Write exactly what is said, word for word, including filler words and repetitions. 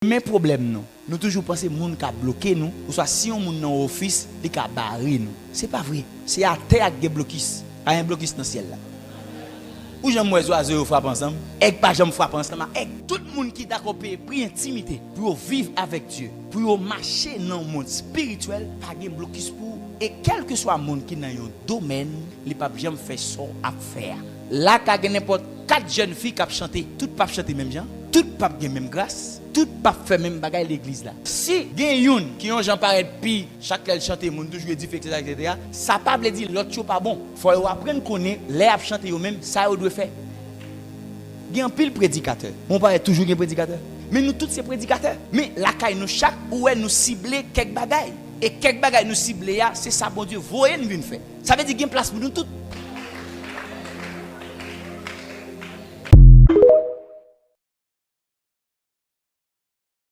Men pwoblèm nou, nou toujou panse moun ka bloke nou, oswa si yon moun nan ofis, li ka bare nou. Se pa vre. Se atè a k gen blokis. Pa gen blokis nan syèl la. Ou janm wè zwazo yo frape ansanm? Èg pa janm frape ansanm ak èg. Tout moun ki dakò peye pri entimite pou yo viv avèk Dye, pou yo mache nan yon mond espirityèl, pa gen blokis pou ou. E kèlkeswa moun ki nan yon domèn, li p ap janm fè sa w ap fè a. La ka gen nenpòt kat jèn fi k ap chante, tout p ap chante menm jan, tout p ap gen menm gras, tout p ap fè menm bagay legliz la. Si gen youn ki yon jan parèt pi, chak lè l chante, moun toujou edife, etsetera, etsetera, sa pa vle di lòt yo pa bon. Fò yo aprann konnen lè y ap chante yo menm, sa yo dwe fè. Gen anpil predikatè. Bon, parèt toujou gen predikatè. Men nou tout se predikatè. Men lakay nou chak, ou wè nou sible kèk bagay. E kèk bagay nou sible a, se sa Bondye voye n vin fè. Sa vle di gen plas pou nou tout.